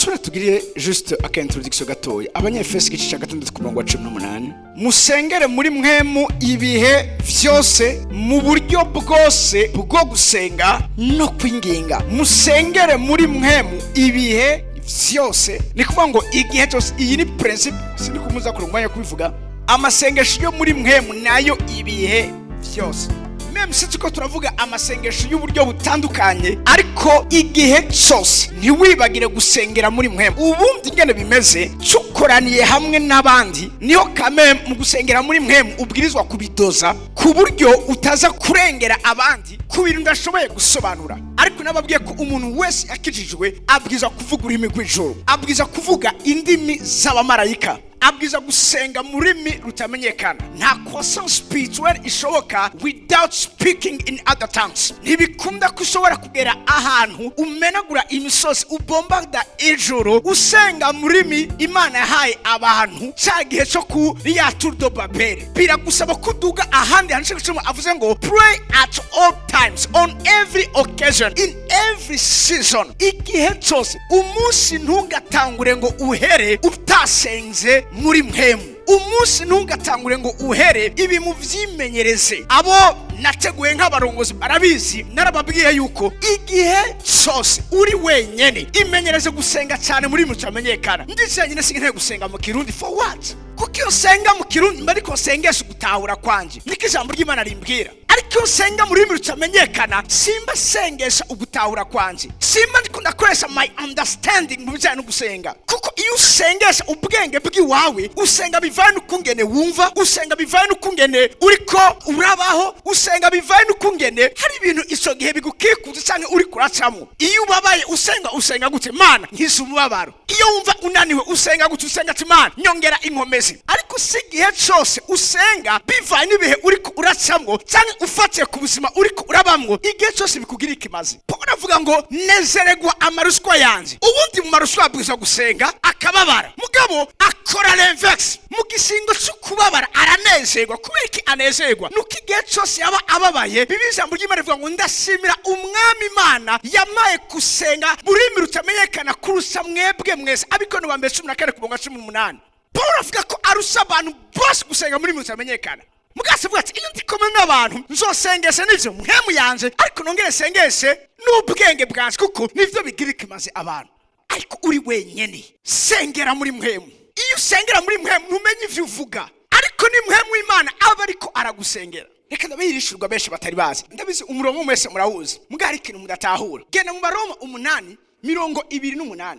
Dusubire tugire juste aka introduction gatoya. Abanyefesi igice cya 6 ku murongo wa 18: musengere muri mpwemu ibihe vyose, mu buryo bwose bwo gusenga no kwinginga. Musengere muri mpwemu ibihe vyose, ni kuvuga ngo igihe cyose. Iyi ni principe, sindi kumuza kure umwanya wo kubivuga. Amasengesho yo muri mpwemu nayo ibihe vyose, même si tuko turavuga amasengesho y'uburyo butandukanye, ariko igihe cyose ntiwibagire gusengera muri mpwemu. Ubundi ingene bimeze, tukoraniye hamwe n'abandi, niho kame mu gusengera muri mpwemu ubwirizwa kubidoza ku buryo utaza kurengera abandi ku bintu udashoboye gusobanura. Ariko nababwiye ko umuntu wese yakijijwe abwirizwa kuvuga ururimi rw'ijuru, abwirizwa kuvuga indimi z'abamarayika, abwiza gusenga mu rurimi rutamenyekana. Nta croissance spirituelle ishoboka without speaking in other tongues. Ntibikunda ko ushobora kugera ahantu umenagura imisozi, ubombarda ijuru, usenga mu rurimi Imana yahaye abantu cya gihe cyo kuri ya Tour de Babel. Biragusaba kuduga ahandi hantu. Cyo avuze ngo pray at all times, on every occasion, in every season. Igihe cyose, umunsi ntugatangure ngo uhere utasenze muri mpwemu. Umunsi ntugatangure ngo uhere. Ibi muvyimenyereze. Abo nateguye nk'abarongozi barabizi, narababwiye yuko igihe cyose uri wenyene, imenyereze gusenga cyane muri mutamenyekana. Ndi jenyine, sinkeneye gusenga mu Kirundi. For what? Kuko iyo nsenga mu Kirundi mba ariko nsengesha ugutahura kwanje, niko ijambo ry'Imana rimbwira. Ariko iyo nsenga mu rurimi rutamenyekana, simba sengesha ugutahura kwanje, simba ndiko ndakoresha my understanding mu bijyanye no gusenga. Kuko iyo usengesha ubwenge bw'iwawe, usenga bivanye n'ukungene wumva, usenga bivanye n'ukungene uriko urabaho, usenga bivanye n'ukungene hari ibintu ico gihe bigukikuza cyangwa uri kuracamo. Iyo ubabaye usenga, usenga gute? Mana, nkiza umubabaro. Iyo wumva unaniwe usenga gute? Usenga ati: Mana, nyongera inkomezi. Ariko si igihe cyose usenga bivanye n'ibihe uriko uracamwo cyangwa ufatiye ku buzima uriko urabamwo, igihe cyose bikugira ikimazi. Paul avuga ngo nezeregwa amaruswa yanjye. Ubundi mu maruswa abwirizwa gusenga akababara, mugabo akora l'inverse. Mu gisingo cyo kubabara aranezerwa. Kubera iki anezerwa? Nuko igihe cyose yaba ababaye, Bibiliya, ijambo ry'Imana rivuga ngo ndashimira Umwami Imana yamaye gusenga mu rurimi rutamenyekana kurusha mwebwe mwese. Abakorinto ba mbere 14 ku murongo wa 18. Paul avuga ko arusha abantu bose gusenga muri rutamenyekana. Mugase avuga ati: iyo ndi kumwe n'abantu nzosengesha n'ivyo mpwemu yanje, ariko nongere sengeshe n'ubwenge bwanje, kuko nivyo bigira ikimaze abantu. Ariko uri wenyene, sengera muri mpwemu. Iyo usengera muri mpwemu ntumenye ivyo uvuga, ariko ni mpwemu w'Imana aba ariko aragusengera. Reka ndabihishurirwa benshi batari bazi. Ndabizi, umurongo mwese murawuzi, muga hari ikintu mudatahura. Genda mu Baroma 8:28: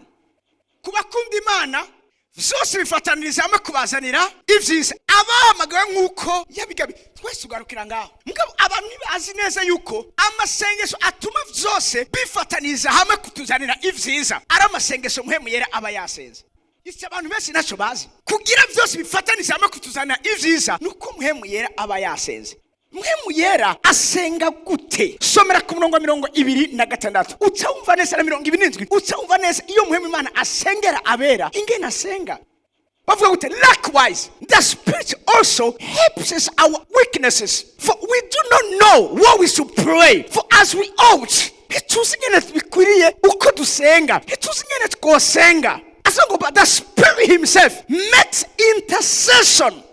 ku bakunda Imana vyose bifataniriza hamwe kubazanira ivyiza, abahamagawe nk'uko yabigabi. Twese tugarukira ngaho, mugabo abantu ntibazi neza yuko amasengesho atuma vyose bifataniriza hamwe kutuzanira ivyiza ari amasengesho Mpwemu Yera aba yasenze. Icyo abantu benshi ntacyo bazi: kugira byose bifataniriza hamwe kutuzanira ivyiza, nuko Mpwemu Yera aba yasenze. Mpwemu Yera asenga gute? Somera ku murongo wa 26, uca wumva neza, na 27, uca wumva neza iyo Mpwemu Imana asengera abera, ingene asenga. Bavuga gute? Likewise the Spirit also helps us our weaknesses, for we do not know what we should pray for as we ought. Ntituzi ingene bikwiriye uko dusenga, ntituzi ingene twosenga. Asa ngo but the Spirit himself makes intercession.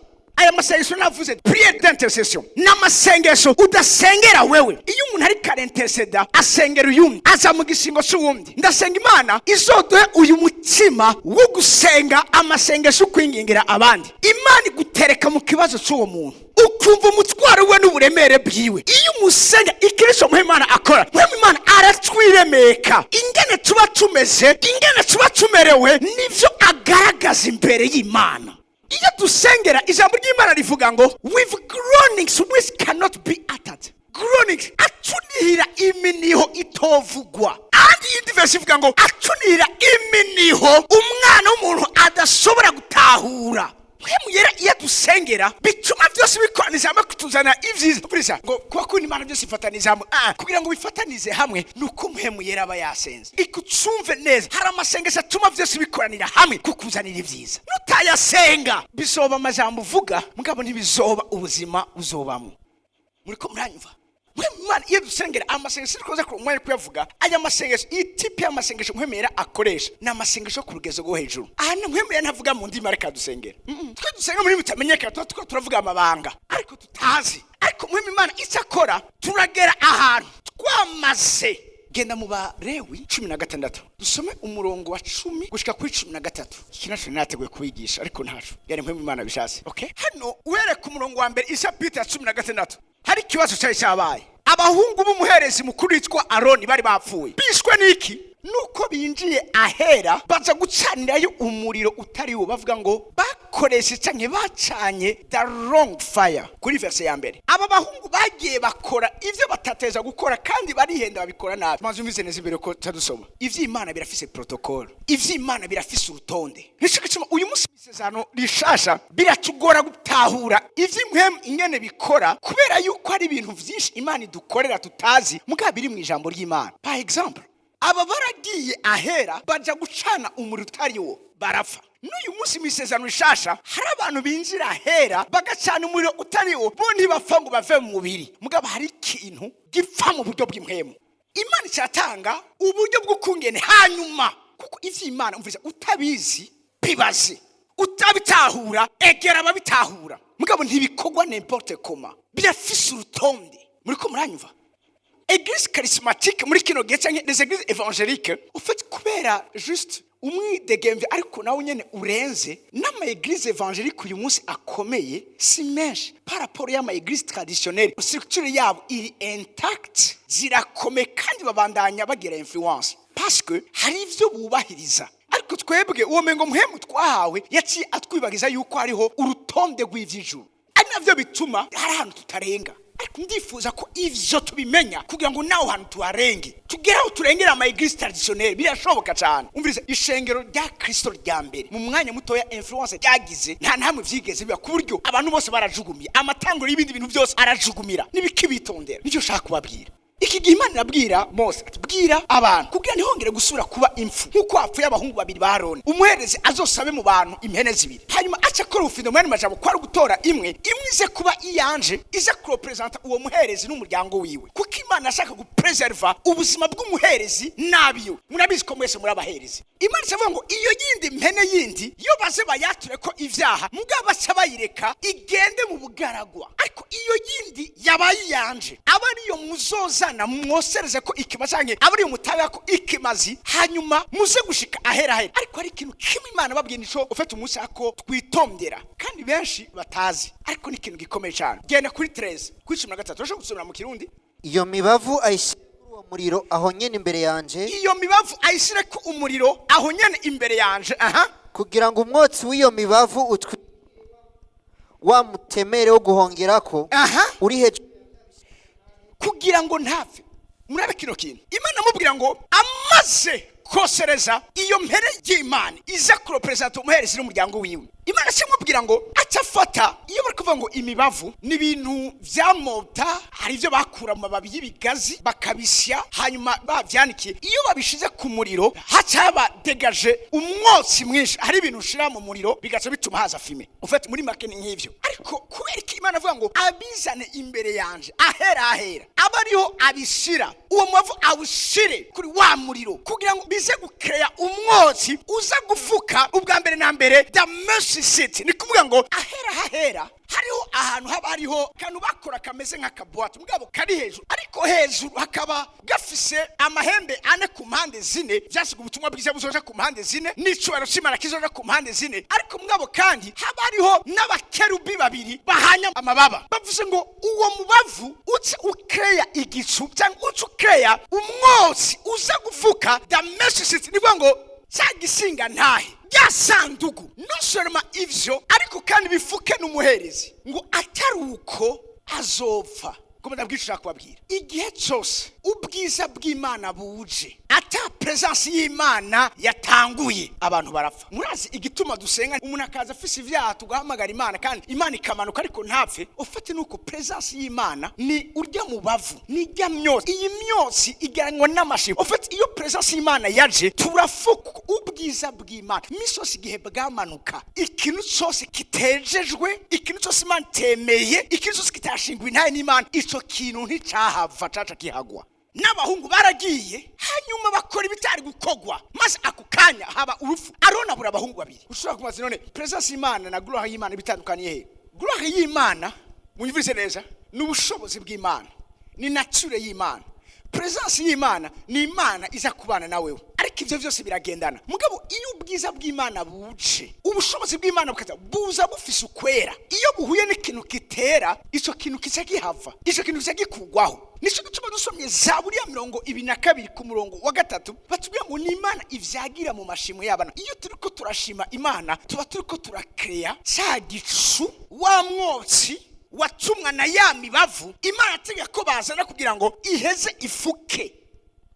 Aya masengesho navuze, prière d'intercession, ni amasengesho udasengera wewe. Iyo umuntu ariko arinterceda, asengera uyundi, aza mu gishingo c'uwundi. Ndasenga Imana izoduhe uyu mutima wo gusenga amasengesho ukwingingira abandi. Imana igutereka mu kibazo c'uwo muntu, ukumva umutwaro we n'uburemere bwiwe iyo umusenga. Ikiriso Mpwemu Imana akora, Mpwemu Imana aratwiremeka. Ingene tuba tumeze, ingene tuba tumerewe, nivyo agaragaza imbere y'Imana iyo dusengera. Ijambo ry'Imana rivuga ngo with groanings which cannot be uttered. Groanings, atunihira iminiho itovugwa. Ahandi iyindi verse ivuga ngo atunihira iminiho umwana w'umuntu adashobora gutahura. Mpwemu Yera iyo adusengera bituma byose bikoraniza hamwe kutuzanira ibyiza. Burisa ngo kuba kunda Imana byose bifataniza hamwe, kugira ngo bifatanize hamwe nuko Mpwemu Yera aba yasenze. Ikucumve neza, hari amasengesho atuma byose bikoranira hamwe kukuzanira ibyiza. Nutayasenga bizoba amajambo uvuga, mugabo ntibizoba ubuzima uzobamwo. Muriko muranyumva? Mpwemu Imana iyo dusengera, amasengesho twaza ku mwanya kuyavuga, aya masengesho, iyi type y'amasengesho Mpwemu Yera akoresha ni amasengesho ku rugezo rwo hejuru. Aha Mpwemu Yera ntavuga mu ndimi, ariko adusengera. Twe dusenga muri bitamenyekana, tuba turiko turavuga amabanga ariko tutazi. Ariko Mpwemu Imana icyo akora, turagera ahantu twamaze. Genda mu Barewi 16, dusome umurongo wa 10 gushika kuri 13. Iki naco nateguye kubigisha, ariko ntaco yari Mpwemu Imana bishatse. Okay, hano uhereye ku murongo wa mbere, i chapitre ya 16, hari ikibazo cyari cyabaye. Abahungu b'umuherezi mukuru yitwa Aroni bari bapfuye, bishwe n'iki? Nuko binjiye ahera, baza gucanirayo umuriro utari wo. Bavuga ngo bakoreshe canke bacanye the wrong fire. Kuri verse ya mbere, aba bahungu bagiye bakora ivyo batateza gukora, kandi barihenda, babikora nabi. Maze umvize neza imbere ko tadusoma. Ivy'Imana birafise protocole, ivy'Imana birafise urutonde. Nico gituma uyu munsi isezerano rishasha biratugora gutahura ivy'impwemu ingene bikora, kubera yuko hari ibintu vyinshi Imana idukorera tutazi, mugabo biri mu ijambo ry'Imana. Par exemple, aba baragiye ahera, baja gucana umuriro utari wo, barapfa. N'uyu munsi mu isezerano rishasha hari abantu binjira ahera, bagacana umuriro utari wo. Bo ntibapfa ngo bave mu mubiri, mugabo hari ikintu gipfa mu buryo bw'impwemu. Imana icyatanga uburyo bw'ukungene hanyuma, kuko ivy'Imana, umvise, utabizi bibaze, utabitahura egera ababitahura, mugabo ntibikorwa n'importe comment, birafise urutonde. Muriko muranyumva? Église charismatique muri kino gihe, canke les églises évangéliques, en fait, kubera juste umwidegemvye, ariko nawe nyene urenze, n'ama église évangélique uyu munsi akomeye si menshi par rapport y'ama église traditionnelle. Structure yabo iri intact, zirakomeye, kandi babandanya bagira influence parce que hari ivyo bubahiriza. Ariko twebwe uwo mengo Mpwemu twahawe yaciye atwibagiza yuko hariho urutonde rw'ivy'ijuru, ari navyo bituma hari ahantu tutarenga. Ariko ndifuza ko ivyo tubimenya kugira ngo nawe hantu tuharenge, tugere aho turengera ama église traditionnelle. Birashoboka cyane. Umviriza, ishengero rya Kristo rya mbere, mu mwanya mutoya influence ryagize nta namwe vyigeze biba, ku buryo abantu bose barajugumiye amatanguro y'ibindi bintu byose, arajugumira n'ibikibitondera. Nicyo nshaka kubabwira. Iki gihe Imana irabwira Mose ati: "Bwira abantu, kugira ntihongere gusubira kuba impfu nk'uko hapfuye abahungu babiri ba Aroni, umuherezi azosabe mu bantu impene zibiri, hanyuma aca akora ubufindo." Mu yandi majambo, ko ari gutora imwe imwe ize kuba iyanje, ize kurepresenta uwo muherezi n'umuryango wiwe, kuko Imana ashaka gupreserva ubuzima bw'umuherezi n'abiwe. Murabizi ko mwese muri abaherezi. Imana ikavuga ngo iyo yindi mpene yindi yo baze bayature ko ivyaha, mugabo baca bayireka igende mu bugaragwa, ariko iyo yindi yabaye iyanje, aba ariyo muzozana mwosereze ko ikimazi, canke aba ariyo mutanga ko ikimazi, hanyuma muze gushika ahera ahera. Ariko hari ikintu kimwe Imana babwiye, nico ufite umunsi ako twitondera kandi benshi batazi, ariko ni ikintu gikomeye cyane. Genda kuri 13, kuri 13, urashobora gusomera mu Kirundi. Iyo mibavu ayishyire kuri uwo muriro aho nyene imbere yanje, Iyo mibavu ayishyire ko umuriro aho nyene imbere yanje, aha. kugira ngo umwotsi w'iyo mibavu utwi wa mutemere wo guhongerako uri hejuru. Kugira ngo ntapfe. Murabe kino kintu, Imana amubwira ngo amaze kosereza iyo mpere y'Imana iza kurepresenta umuherezi n'umuryango wiwe, Imana simubwira ngo aca afata iyo bari kuvuga ngo imibavu ni ibintu vyamota. Hari ibyo bakura mu mababi y'ibigazi, bakabisya, hanyuma bavyanikiye, iyo babishize ku muriro haca haba dégagé umwotsi mwinshi. Hari ibintu ushira mu muriro bigaca bituma haza fumée. Ufite muri make ni nk'ivyo. Ariko kubera iki Imana avuga ngo abizane imbere yanje ahera ahera, aba ariho abishira, uwo mubavu awushire kuri wa muriro, kugira ngo bize gukeya umwotsi uza gufuka ubwa mbere na mbere the mercy seat? Ni kuvuga ngo ahera hahera hariho ahantu haba hariho kantu bakora kameze nk'akabuwate, mugabo kari hejuru, ariko hejuru hakaba gafise amahembe ane ku mpande zine, vyasiga ubutumwa bwiza buzoja ku mpande zine, n'icubahiro c'Imana kizoja ku mpande zine. Ariko mugabo kandi haba hariho n'abakerubi babiri bahanya amababa. Bavuze ngo uwo mubavu uce ukeya igicu, cyangwa uce ukeya umwotsi uza gufuka the mercy seat. Ni kuvuga ngo cya gisinga ntahe rya sanduku, non seulement ivyo, ariko kandi bifuke n'umuherezi, ngo atari uko azopfa. Ngo ndabwira, ushaka kubabwira, igihe cyose ubwiza bw'Imana buje ata presence y'Imana yatanguye, abantu barapfa. Murazi igituma dusenga, umuntu akaza afise ivyaha, tugahamagara Imana kandi Imana ikamanuka, ariko ntapfe? Ufate nuko presence y'Imana ni urya mubavu, ni irya myotsi. Iyi myotsi igeranywa n'amashimo. Ufate iyo presence y'Imana yaje, turafuka. Ubwiza bw'Imana misi igihe bwamanuka, ikintu cyose kitejejwe, ikintu cyose Imana itemeye, ikintu cyose kitashingwa intahe n'Imana, ico kintu nticahava, caca kihagwa. N'abahungu baragiye, hanyuma bakora ibitari gukogwa, maze ako kanya haba urupfu. Aroni abura abahungu babiri. Ushobora kubaza: none presence y'Imana na gloire y'Imana bitandukaniye he? Gloire y'Imana, munyumvise neza, ni ubushobozi bw'Imana, ni nature y'Imana. Presence y'Imana ni Imana iza kubana nawewe, ariko ibyo byose biragendana. Mugabo iyo ubwiza bw'Imana buje, ubushobozi bw'Imana bukaza, buza bufise ukwera. Iyo buhuye n'ikintu kitera, icyo kintu kica gihava, icyo kintu kica gikugwaho. Nicyo gituma dusomye Zaburi ya 22 ku murongo wa 3, batubwira ngo ni Imana ivyagira mu mashimwe y'abana. Iyo turiko turashima Imana, tuba turiko turakeya cya gicu, wa mwotsi watumwa na ya mibavu Imana ategeka ko bazana kugira ngo iheze ifuke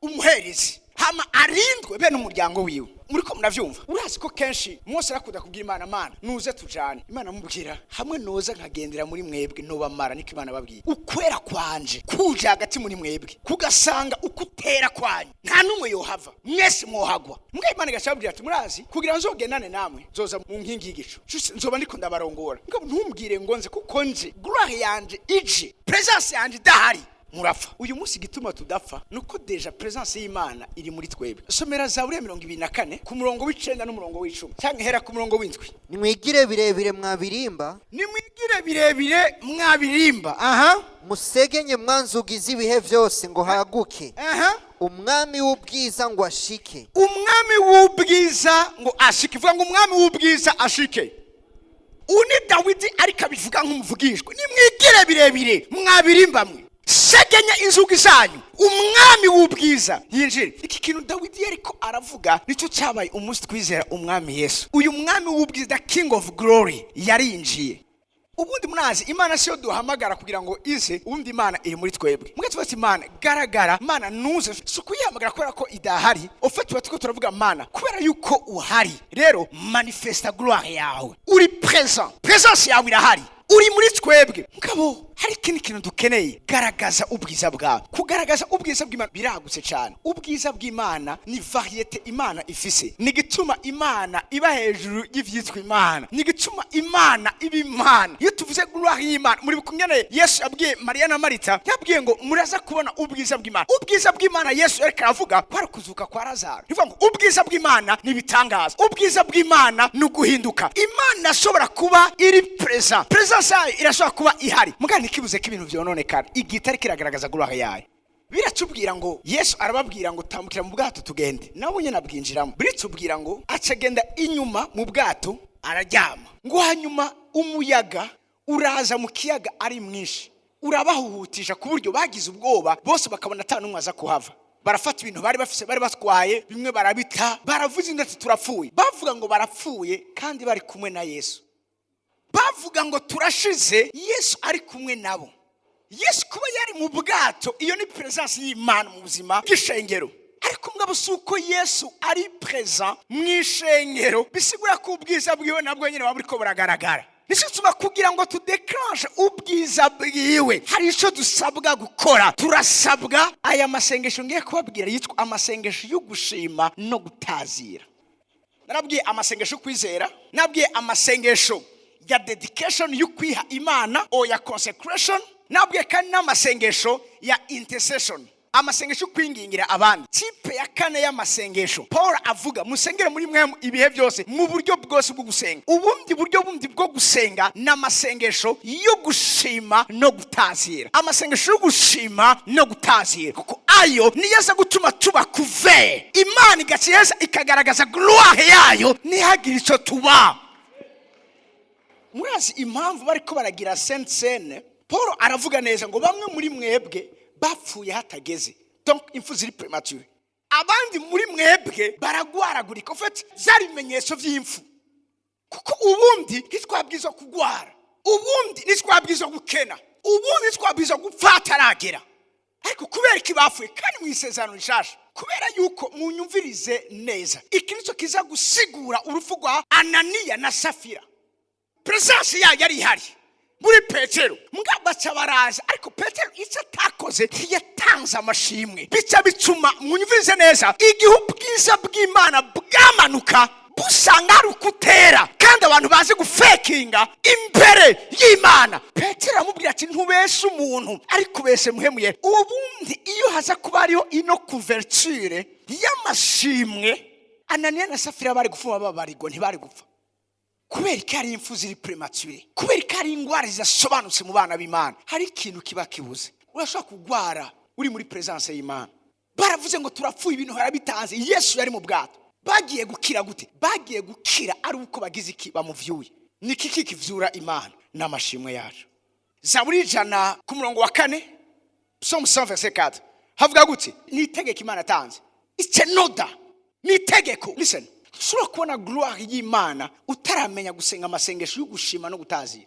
umuherezi, hama arindwe bene umuryango wiwe. Muri ko muravyumva? Urazi ko kenshi Mose arakunda kubwira Imana: "Mana, nuze tujane." Imana amubwira: "Hamwe noza nkagendera muri mwebwe, nobamara." Niko Imana babwiye. Ukwera kwanje kuje hagati muri mwebwe, kugasanga ukutera kwanyu, nta n'umwe yohava, mwese mwohagwa. Mbwa Imana igacabwira ati: "Murazi, kugira nzogendane namwe, nzoza mu nkingi y'igicu. Juste nzoba ndiko ndabarongora. Mugabo ntumbwire ngo nze, kuko nje gloire yanje ije, presence yanje idahari, murapfa." Uyu munsi igituma tudapfa nuko déjà presence y'Imana iri muri twebwe. Somera Zaburi ya 24 ku murongo w'9 n'umurongo w'10, cyangwa hera ku murongo w'7. Nimwigire birebire mwabirimba. Nimwigire birebire mwabirimba, aha. Musegenye mwanzugi z'ibihe byose, ngo haguke umwami w'ubwiza ngo ashike. Umwami w'ubwiza ngo ashike. Ivuga ngo umwami w'ubwiza ashike. Uyu ni Dawidi, ariko abivuga nk'umuvugishwa. Nimwigire birebire mwabirimba mwe, segenya inzugi zanyu, umwami w'ubwiza yinjire. Iki kintu Dawidi yariko aravuga nicyo cyabaye umunsi twizera umwami Yesu. Uyu mwami w'ubwiza, the King of Glory, yarinjiye. Ubundi murazi, Imana siyo duhamagara kugira ngo ize. Ubundi Imana iri muri twebwe. Mwe tuba ati: "Imana garagara, Imana nuze." Si ukuyihamagara kubera ko idahari. Ufite tuba turiko turavuga: "Mana, kubera yuko uhari rero, manifesta gloire yawe. Uri present, presence yawe irahari, uri muri twebwe. Mugabo hari ikindi kintu dukeneye, garagaza ubwiza bwawe." Kugaragaza ubwiza bw'Imana biragutse cyane. Ubwiza bw'Imana ni variété Imana ifise, ni igituma Imana iba hejuru y'ivyitwa Imana, ni igituma Imana iba Imana. Iyo tuvuze gloire y'Imana, muri kumwe, Yesu yabwiye Mariya na Marita, yabwiye ngo muraza kubona ubwiza bw'Imana. Ubwiza bw'Imana Yesu yariko aravuga kwari kuzuka kwa Lazaro. Bivuga ngo ubwiza bw'Imana ni ibitangaza, ubwiza bw'Imana ni uguhinduka. Imana ashobora kuba iri present, presence yayo irashobora kuba ihari, mugabo ntikibuze ko ibintu vyononekara igihe itari kiragaragaza gloire yayo. Biratubwira ngo Yesu arababwira ngo: "Tambukira mu bwato tugende." Nawe nyine abwinjiramo. Biritubwira ngo acagenda inyuma mu bwato araryama. Ngo hanyuma umuyaga uraza mu kiyaga ari mwinshi, urabahuhutisha ku buryo bagize ubwoba bose, bakabona ata n'umwe aza kuhava. Barafata ibintu bari bafise, bari batwaye bimwe barabita, baravuze indi ati: "Turapfuye." Bavuga ngo barapfuye kandi bari kumwe na Yesu. Bavuga ngo turashize, Yesu ari kumwe nabo. Yesu kuba yari mu bwato, iyo ni presence y'Imana mu buzima bw'ishengero. Ariko mugabo si uko Yesu ari present mu ishengero bisigura ko ubwiza bwiwe nabwo nyine buba buriko buragaragara. Nicyo gituma kugira ngo tudéclenche ubwiza bwiwe, hari icyo dusabwa gukora. Turasabwa aya masengesho ngiye kubabwira, yitwa amasengesho yo gushima no gutazira. Narabwiye amasengesho yo kwizera, nabwiye amasengesho ya dedication, yo kwiha Imana o ya consecration, nabwiye kandi n'amasengesho ya intercession, amasengesho yo kwingingira abandi. Type ya kane y'amasengesho Paul avuga: musengere muri mwe ibihe byose, mu buryo bwose bwo gusenga. Ubundi buryo bundi bwo gusenga ni amasengesho yo gushima no gutazira, amasengesho yo gushima no gutazira, kuko ayo niyo aza gutuma tuba kuve Imana igakiyeza ikagaragaza gloire yayo, ntihagire icyo tuba. Murazi impamvu bariko baragira sainte cène? Paul aravuga neza ngo bamwe muri mwebwe bapfuye hatageze, donc impfu ziri prématurées. Abandi muri mwebwe baragwaragurika. En fait byari ibimenyetso by'impfu, kuko ubundi ntitwabwirizwa kugwara, ubundi ntitwabwirizwa gukena, ubundi ntitwabwirizwa gupfa hataragera. Ariko kubera iki bapfuye kandi mu isezerano rishasha? Kubera yuko, munyumvirize neza, iki nicyo kiza gusigura urupfu rwa Ananiya na Safira. Presence yayo yari ihari muri Petero, mbwa baca baraza. Ariko Petero icyo atakoze, ntiyatazuye. Yatanze amashimwe, bica bituma, mwumvirize neza, igihe ubwiza bw'Imana bwamanuka, busanga hari ukutera kandi abantu bazi gufekinga imbere y'Imana. Petero aramubwira ati: "Ntubeshe umuntu, ariko ubeshe Mpwemu Yera." Ubundi iyo haza kuba hariho ino couverture y'amashimwe, Ananiya na Safira bari gupfuma babarirwa, ntibari gupfa. Kubera ko hari impfu ziri prématurées, kubera ko hari indwara zidasobanutse mu bana b'Imana, hari ikintu kiba kibuze. Urashobora kurwara uri muri présence y'Imana. Baravuze ngo: "Turapfuye, ibintu harabitanze." Yesu yari mu bwato. Bagiye gukira gute? Bagiye gukira ari uko bagize iki? Bamuvyuye. Ni iki kivyura Imana? N'amashimwe yacu. Zaburi 100 ku murongo wa 4, Psaume 100 verset 4, havuga gute? Ni itegeko Imana yatanze. It's an order, ni itegeko. Listen, ushobora kubona gloire y'Imana utaramenya gusenga amasengesho yo gushima no gutazira.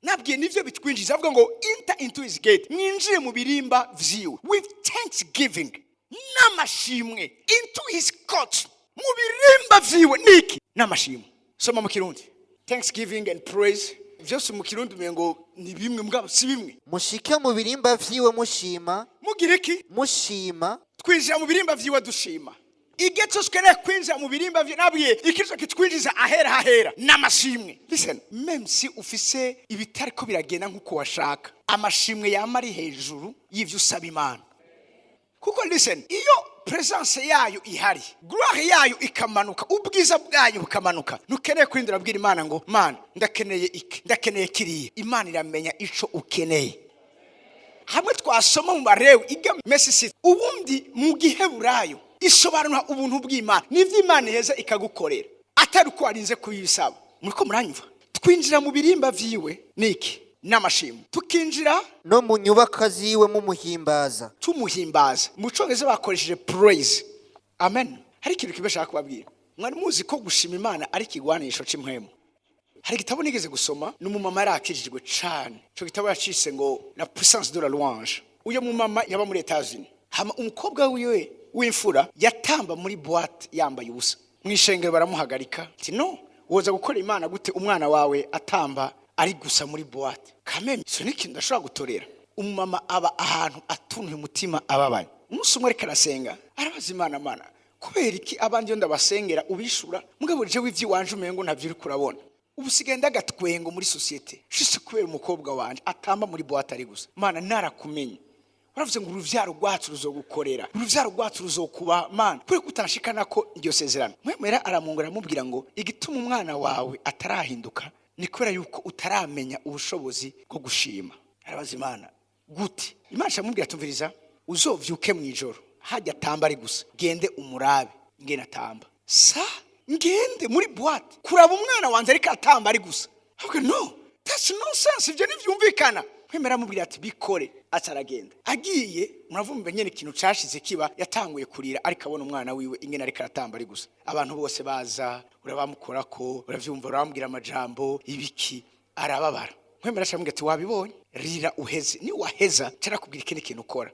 Nabwiye nivyo bitwinjiza. Avuga ngo: "Enter into his gate," mwinjire mu birimba vyiwe, "with thanksgiving," n'amashimwe, "into his court," mu birimba vyiwe. Niki? N'amashimwe. Soma mu Kirundi. Thanksgiving and praise, vyose mu Kirundi umengo ni bimwe, mugabo si bimwe. Mushike mu birimba vyiwe mushima. Mugira iki? Mushima. Twinjira mu birimba vyiwe dushima. Igihe cyose ukeneye kwinjira mu birimba vyiwe, nabwiye ikico kitwinjiza ahera hahera n'amashimwe. Listen, même si ufise ibitariko biragenda nk'uko washaka, amashimwe yama ari hejuru y'ivyo usaba Imana. Kuko listen, iyo presence yayo ihari, gloire yayo ikamanuka, ubwiza bwayo bukamanuka, ntukeneye kwindura abwira Imana ngo: "Mana, ndakeneye iki, ndakeneye kiriya." Imana iramenya ico ukeneye. Hamwe twasoma mu Barewe iga mesisi, ubundi mu Giheburayo isobanura ubuntu bw'Imana, n'ivyo Imana iheza ikagukorera atari uko warinze kubibisaba. Muriko muranyumva? Twinjira mu birimba vyiwe niki? N'amashimwe. Tukinjira no mu nyubakwa ziwe mumuhimbaza. Tumuhimbaza. Mu Cyongereza bakoresheje praise. Amen. Hari ikintu kimwe nshaka kubabwira. Mwari muzi ko gushima Imana ari ikigwanisho c'impwemu? Hari igitabo nigeze gusoma, ni umumama yari akijijwe cane. Ico gitabo yacise ngo "La puissance de la louange". Uyo mumama yaba muri Etats-Unis. Hama umukobwa wiwe w'imfura yatamba muri boîte yambaye ubusa mw'ishengero. Baramuhagarika ati: "No woza gukora Imana gute, umwana wawe atamba ari gusa muri boîte?" Kameme ico ni ikintu ndashobora gutorera. Umumama aba ahantu atunuye umutima, ababaye. Umunsi umwe ariko arasenga, arabaza Imana: "Mana, kubera iki abandi iyo ndabasengera ubishura, mugabo jewe ivy'iwanje umengo ntavyo uriko urabona? Ubu sigaye ndagatwengo muri société juste kubera umukobwa wanje atamba muri boîte ari gusa. Mana, narakumenye, uravuze ngo uruvyaro rwacu ruzogukorera, uruvyaro rwacu ruzokuba. Mana, kubera ko utanshikana ko iryo sezerano." Mwemera aramwongera, aramubwira ngo: "Igituma umwana wawe atarahinduka ni kubera yuko utaramenya ubushobozi bwo gushima." Arabaza Imana: "Gute?" Imana iramubwira: "Tumviriza, uzovyuke mu ijoro, hajya atamba ari gusa, gende umurabe ngene atamba." Sa ngende muri boîte kuraba umwana wanjye ariko atamba ari gusa? Avuga: "No, that's nonsense, ibyo ntibyumvikana." Kwemera amubwira ati: "Bikore." Aca aragenda. Agiye, muravumva nyene ikintu cashize kiba, yatanguye kurira ariko abona umwana wiwe ingene ariko aratamba ari gusa. Abantu bose baza urabamukorako, uravyumva, urabambwira amajambo ibiki, arababara. Kwemera acamubwira ati: "Wabibonye, rira uheze, ni waheza carakubwira ikindi kintu ukora."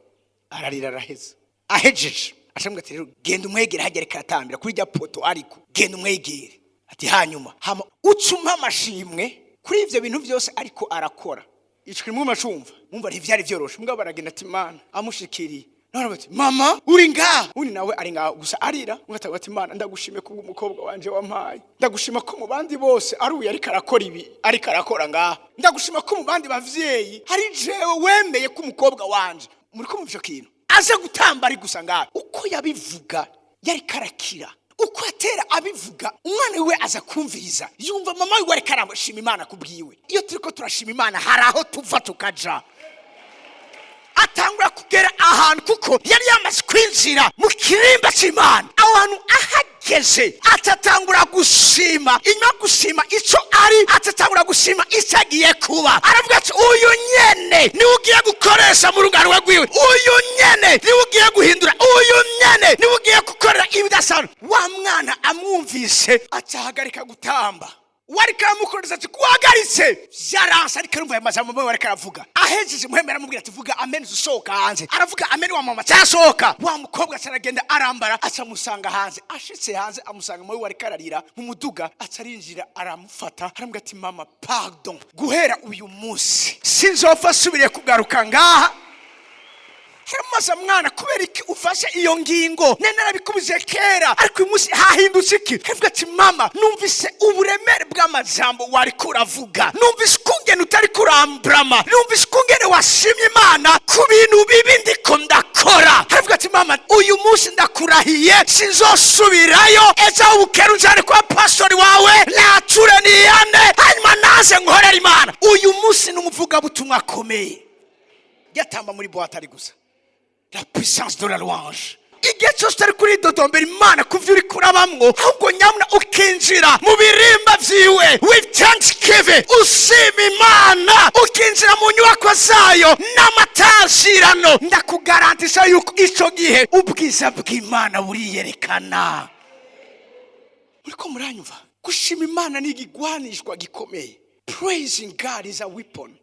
Ararira araheza. Ahejeje acamubwira ati: "Rero genda umwegere hajya ariko aratambira kuri rya poto, ariko genda umwegere." Ati: "Hanyuma hama ucuma amashimwe kuri ivyo bintu byose ariko arakora." Icwi mwumva cumva, mwumva ntivyari vyoroshe, mugabo baragenda. Ati: "Mana." Amushikiriye none bati: "Mama, uri ngaha?" Undi nawe ari ngaha gusa arira. Umwe ati: "Mana, ndagushime kubwo umukobwa wanje wampaye. Ndagushima ko mu bandi bose ari uyu ariko arakora ibi ariko arakora ngaha. Ndagushima ko mu bandi bavyeyi hari jewe wemeye ko umukobwa wanje." Muri ko muvyo kintu aze gutamba ari gusa ngaha. Uko yabivuga yari karakira, uko atera abivuga, umwana wiwe aza kumviriza, yumva mama wiwe ariko arashima Imana kubwiwe. Iyo turiko turashima Imana, hari aho tuva tukaja. Atangura kugera ahantu, kuko yari yamaze kwinjira mu kirimba cy'Imana. Aho hantu ahageze, atatangura gushima. Inyuma yo gushima icyo ari, atatangura gushima icyo agiye kuba. Aravuga ati: "Uyu nyene niwe ugiye gukoresha mu rungano rwiwe, uyu nyene niwe ugiye guhindura, uyu nyene niwe ugiye gukorera ibidasanzwe." Wa mwana amwumvise, acahagarika gutamba. Wari karamukoreza ati: "Kuhagaritse vyaranse." Ariko arumva aya majambo mwe ariko aravuga. Ahejeje, Muhembera aramubwira ati: "Vuga amen usohoka hanze." Aravuga amen, wa mama cyasohoka. Wa mukobwa aca aragenda, arambara, aca amusanga hanze. Ashitse hanze, amusanga muri we ariko ararira mu muduga. Aca arinjira, aramufata, aramubwira ati: "Mama, pardon, guhera uyu munsi sinzopfa asubiriye kugaruka ngaha." Haramubaza: "Mwana, kubera iki ufashe iyo ngingo? Nene narabikubije kera, ariko uyu munsi hahindutse iki?" Aravuga ati: "Mama, numvise uburemere bw'amajambo wariko uravuga, numvise ukungene utari kurambrama, numvise ukungene washimye Imana ku bintu bibi ndiko ndakora." Aravuga ati: "Mama, uyu munsi ndakurahiye, sinzosubirayo. Ejo aho bukera unjane kwa pastori wawe, nature niyane, hanyuma naze nkorera Imana." Uyu munsi ni umuvugabutumwa akomeye, yatamba muri boîte ari gusa. La puissance de la louange. Igihe cyose utari kuridodombera Imana ku byo uri kurabamwo, ahubwo nyamuna ukinjira mu birimba vyiwe with thanksgiving, ushima Imana, ukinjira mu nyubako zayo n'amatazirano, ndakugarantisa yuko ico gihe ubwiza bw'Imana buriyerekana. Uriko muranyumva? Gushima Imana ni igigwanishwa gikomeye. Praising God is a weapon.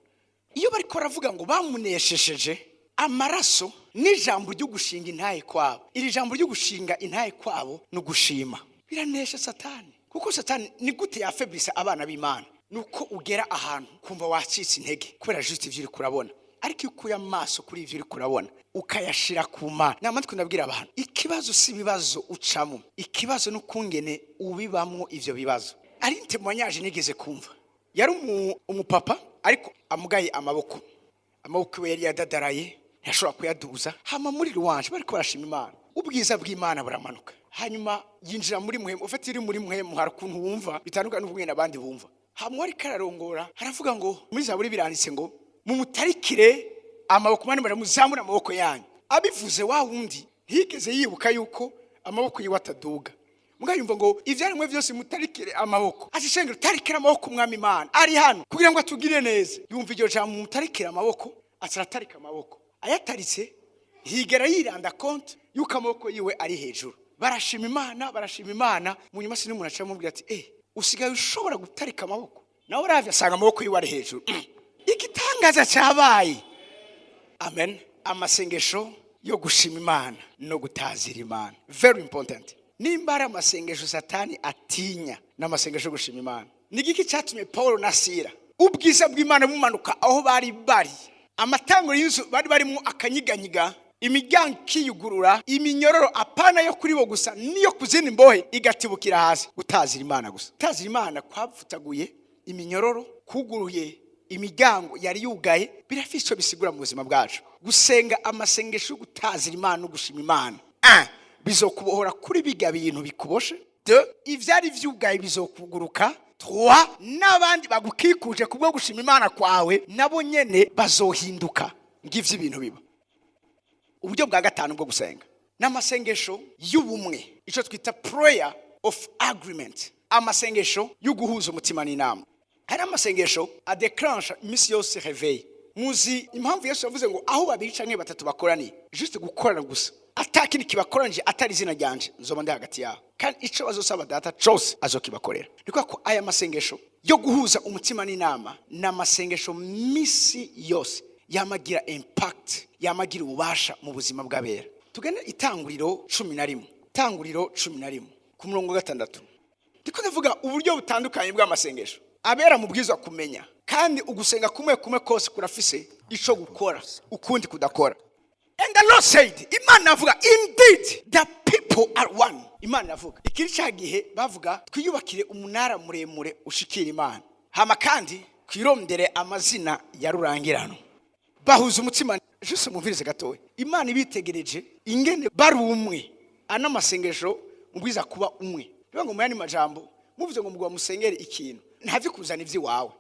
Iyo bariko baravuga ngo bamuneshesheje amaraso n'ijambo ryo gushinga intahe kwabo, iri jambo ryo gushinga intahe kwabo ni ugushima, biranesha Satani. Kuko Satani ni gute yafeblisa abana b'Imana? Nuko ugera ahantu kumva wacitse intege kubera juste ivyo uriko urabona. Ariko iyo ukuye amaso kuri ivyo uriko urabona, ukayashira ku Mana, nama ndabwira abantu: ikibazo si ibibazo ucamo, ikibazo ni ukungene ubibamwo ivyo bibazo. Ari témoignage nigeze kumva, yari umupapa ariko amugaye amaboko. Amaboko iwe yari yadadaraye, ntiyashobora kuyaduza. Hama muri louange bariko barashima Imana, ubwiza bw'Imana buramanuka, hanyuma yinjira muri mpwemu. Ufite iri muri mpwemu, hari ukuntu wumva bitandukanye n'ubwenge abandi bumva. Hama ariko ararongora, aravuga ngo muri Zaburi biranditse ngo mumutarikire amaboko mani, muzamure amaboko yanyu. Abivuze, wa wundi ntiyigeze yibuka yuko amaboko yiwe ataduga. Mugabo yumva ngo ivyaremwe vyose mutarikire amaboko, ati: "Shengero, tarikire amaboko, Umwami Imana ari hano kugira ngo atugire neza." Yumva iryo jambo "mutarikire amaboko", aca aratarika amaboko. Ayataritse, higera yiranda compte yuko amaboko yiwe ari hejuru. Barashima Imana, barashima Imana. Mu nyuma si n'umuntu aca amubwira ati: "Eh, usigaye ushobora gutarika amaboko?" Nawe uravye asanga amaboko yiwe ari hejuru. Igitangaza cyabaye. Amen. Amasengesho yo gushima Imana no gutazira Imana, very important. Nimba ari amasengesho Satani atinya, ni amasengesho yo gushima Imana. Ni igiki cyatumye Paul na Sira ubwiza bw'Imana bumanuka aho bari bari? Amatango y'inzu bari barimo akanyiganyiga, imiryango ikiyugurura, iminyororo apana yo kuri bo gusa, niyo ku zindi mbohe igatibukira hasi. Gutazira Imana gusa, gutazira Imana kwapfutaguye iminyororo, kuguruye imiryango yari yugaye. Birafite icyo bisigura mu buzima bwacu. Gusenga amasengesho yo gutazira Imana no gushima Imana, un, bizokubohora kuri biga bintu bikuboshe; deux, ivyari vyugaye bizokuguruka; trois, n'abandi bagukikuje kubwo gushima Imana kwawe nabo nyene bazohinduka. Ngivyo ibintu biba. Uburyo bwa gatanu bwo gusenga ni amasengesho y'ubumwe, icyo twita prayer of agreement, amasengesho yo guhuza umutima n'inama. Hari amasengesho adeclansha iminsi yose réveil. Muzi impamvu Yesu yavuze ngo aho babiri canke batatu bakoraniye, juste gukorana gusa, ata kindi kibakoranije atari izina ryanje, nzoba ndi hagati yabo, kandi ico bazosaba Data cose azokibakorera? Ni kubera ko aya masengesho yo guhuza umutima n'inama ni amasengesho misi yose yamagira impact, yamagira ububasha mu buzima bw'abera. Tugende Itanguriro 11, Itanguriro 11 ku murongo wa 6. Ndiko ndavuga uburyo butandukanye bw'amasengesho abera mu bwiza kumenya, kandi ugusenga kumwe kumwe kose kurafise ico gukora, ukundi kudakora. And the Lord said, Imana avuga, "Indeed the people are one." Imana avuga ikiri cya gihe bavuga: "Twiyubakire umunara muremure ushikira Imana, hama kandi twirondere amazina ya rurangirano." Bahuza umutima. Juste mumvirize gatoya. Imana ibitegereje ingene bari umwe, ana amasengesho mubwiza kuba umwe. Bivuga ngo mu yandi majambo, muvuze ngo mugwa musengere ikintu, ntavyo kuzana ivy'iwawe.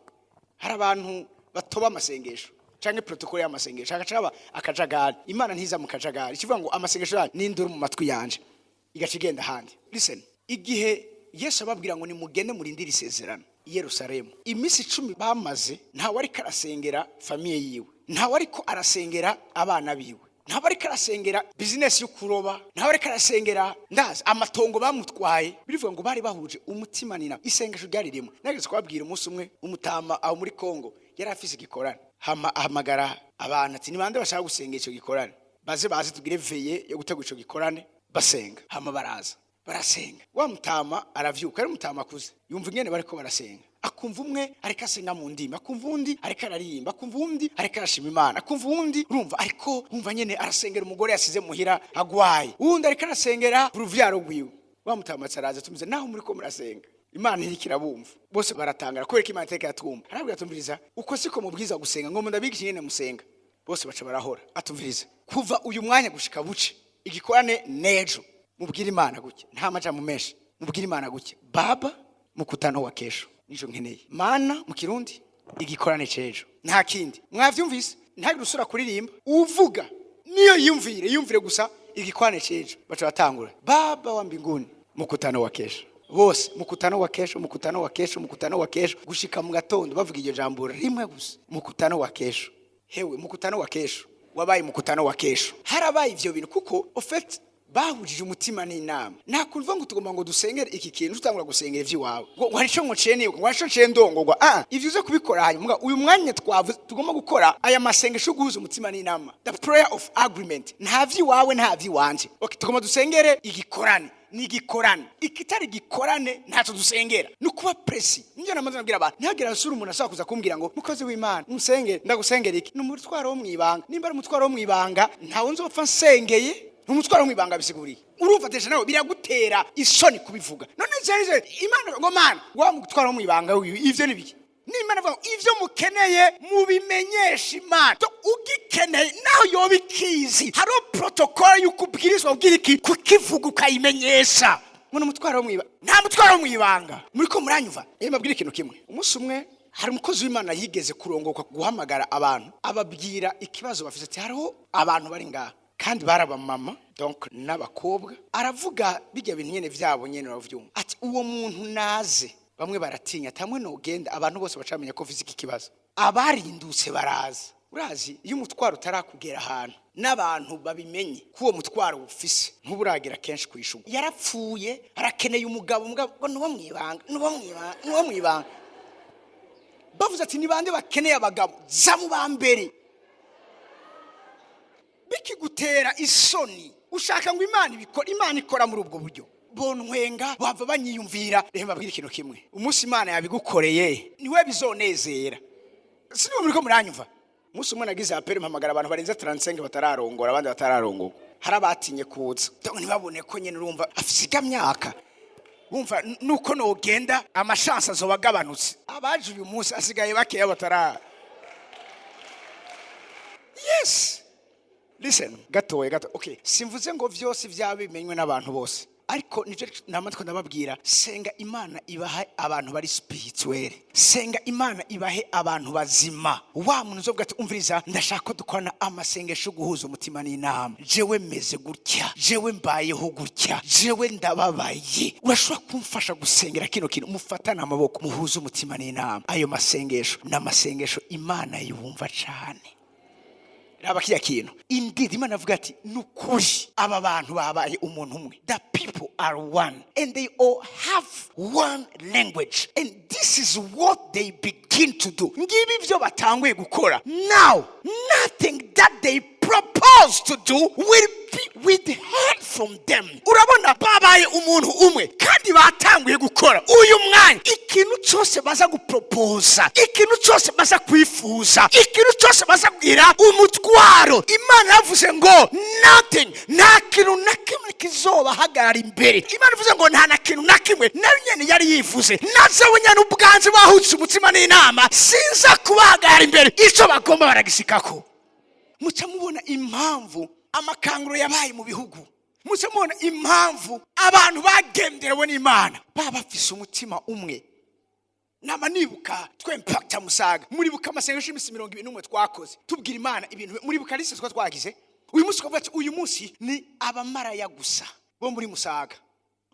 Hari abantu batoba amasengesho canke protocole y'amasengesho, hagaca akajagari. Imana ntiza mu kajagari. Ikivuga ngo amasengesho yanyu n'induru mu matwi yanje, igaca igenda ahandi. Listen, igihe Yesu ababwira ngo nimugende murindire isezerano i Yerusalemu, iminsi 10 bamaze, ntawe ariko arasengera famille yiwe, ntawe ariko arasengera abana biwe, ntawe ariko arasengera business yo kuroba, ntawe ariko arasengera ndazi amatongo bamutwaye. Birivuga ngo bari bahuje umutima nina, isengesho ryari rimwe. Nageze kubabwira umunsi umwe, umutama aho muri Kongo yari afise igikorane, hama ahamagara abantu ati: "Ni bande bashaka gusenga icyo gikorane? Baze, baze tugire veillée yo gutegura ico gikorane." Basenga, hama baraza barasenga. Wa mutama aravyuka, ari umutama akuze, yumva ingene bariko barasenga. Akumva umwe ariko asenga mu ndimi, akumva uwundi ariko araririmba, akumva uwundi ariko arashima Imana, akumva uwundi urumva ariko wumva nyene arasengera umugore yasize muhira agwaye, uwundi ariko arasengera uruvyaro rwiwe. Wamutamatse araza, tumize naho muri ko murasenga, Imana iriko irabumva. Bose baratangara kubera ko Imana itariko iratwumva. Arabwira, atumviriza, uko siko mubwiza gusenga, ngo ndabigisha ingene musenga. Bose baca barahora. Atumviriza, kuva uyu mwanya gushika buce igikorane nejo, mubwire Imana gutya, nta majambo menshi, mubwire Imana gutya: "Baba, mkutano wa kesho nico nkeneye." Mana mu Kirundi, igikorane cejo, nta kindi. Mwavyumvise? Ntagire usura kuririmba, uvuga niyo yumvire, yumvire gusa igikorane cejo. Baca batangura: "Baba wa mbinguni, mkutano wa kesho." Bose: "Mkutano wa kesho, mkutano wa kesho, mkutano wa kesho." Gushika mu gatondo bavuga iryo jambo rimwe gusa, mkutano wa kesho. Hewe, mkutano wa kesho wabaye mkutano wa kesho. Harabaye ivyo bintu kuko au fait bahujije umutima n'inama. Nta kuntu ngo tugomba ngo dusengere iki kintu, tutangura gusengera ivy'iwawe, ngo hari ico ngo nciye nibuka, ngo hari ico nciye ndongorwa. Ah, ivyo uze kubikora hanyuma. Uyu mwanya twavuze tugomba gukora aya masengesho yo guhuza umutima n'inama, the prayer of agreement. Nta vy'iwawe, nta vy'iwanje. Okay, tugomba dusengere igikorane, ni igikorane. Ikitari gikorane ntacyo dusengera. Ni ukuba précis. Nibyo namaze nabwira abantu, ntihagire asura umuntu ashobora kuza kumbwira ngo mukozi w'Imana musengere. Ndagusengera iki? Ni umutwaro wo mwibanga. Nimba ari umutwaro wo mwibanga, ntawe nzopfa nsengeye. Ni umutwaro wo mwibanga bisiguriye. Urumva déjà nawe biragutera isoni kubivuga. None jeje Imana ngo Mana wa mutwaro wo mwibanga wiwe, ivyo ni biki? Nimba avuga ngo ivyo mukeneye mubimenyeshe Imana. So, ugikeneye naho yoba ikizi, hariho protocole y'uko ubwirizwa kubwira iki, kukivuga, ukayimenyesha. Ngo ni umutwaro wo mwibanga? Nta mutwaro wo mwibanga. Muri ko muranyumva? Rero mbabwire ikintu kimwe. Umunsi umwe hari umukozi w'Imana yigeze kurongoka guhamagara abantu, ababwira ikibazo bafite, ati hariho abantu bari ngaha kandi bari abamama donc n'abakobwa. Aravuga bijya bintu nyene vyabo nyene uravyumva, ati uwo muntu naze. Bamwe baratinya, ati hamwe nogenda abantu bose bacamenya ko mfise iki kibazo. Abarindutse baraza. Urazi iyo umutwaro utarakugera ahantu n'abantu babimenye ko uwo mutwaro ufise, ntuburagira kenshi kwishurwa. Yarapfuye, arakeneye umugabo, umugabo ngo nuwo mwibanga, nuwo mwibanga, nuwo mwibanga. Bavuze ati ni bande bakeneye abagabo, za mu ba mbere. Bikigutera isoni, ushaka ngo Imana ibikora. Imana ikora muri ubwo buryo. Bontwenga, bava banyiyumvira. Reka mbabwire ikintu kimwe: umunsi Imana yabigukoreye niwe bizonezera. Sinumva muri ko muranyumva. Umunsi umwe nagize appel, mpamagara abantu barenze 35 batararongora, abandi batararongorwa. Hari abatinye kuza. Donc ntibabone ko nyene urumva afise myaka, wumva nuko nogenda ama chances azoba agabanutse. Abaje uyu munsi asigaye bakeya batara. Yes, listen gatoya gato. Okay, simvuze ngo vyose vyaba bimenywe n'abantu bose, ariko nivyo namatwe ndababwira: senga Imana ibahe abantu bari spirituel, senga Imana ibahe abantu bazima. Wa muntu uzovuga ati umviriza, ndashaka ko dukorana amasengesho yo guhuza umutima n'inama, jewe meze gutya, jewe mbayeho gutya, jewe ndababaye, urashobora kumfasha gusengera kino kintu? Mufatane amaboko, muhuze umutima n'inama. Ayo masengesho ni amasengesho Imana yumva cane. Raba kiriya kintu. Indeed, Imana avuga ati nukuri aba bantu babaye umuntu umwe. The people are one and they all have one language, and this is what they begin to do. Ngibi ibyo batanguye gukora. Now nothing that they propose to do will be withheld from them. Urabona babaye umuntu umwe kandi batanguye gukora. Uyu mwanya ikintu cyose baza gupropoza, ikintu cyose baza kwifuza, ikintu cyose baza kugira umutwaro, Imana yavuze ngo nothing, nta kintu na kimwe kizobahagarara imbere. Imana ivuze ngo nta na kintu na kimwe, nayo nyene yari yivuze, nazewe nyene ubwanze bahutse umutima n'inama, sinza kubahagarara imbere. Icyo bagomba baragisikako. Muca mubona impamvu amakanguro yabaye mu bihugu, muca mubona impamvu abantu bagenderewe n'Imana baba bafise umutima umwe. Nama nibuka twempakta Musaga, muribuka amasengesho y'iminsi 21 twakoze tubwira Imana ibintu? Muribuka liste twa twagize? Uyu munsi twavuga ati uyu munsi ni abamaraya gusa bo muri Musaga,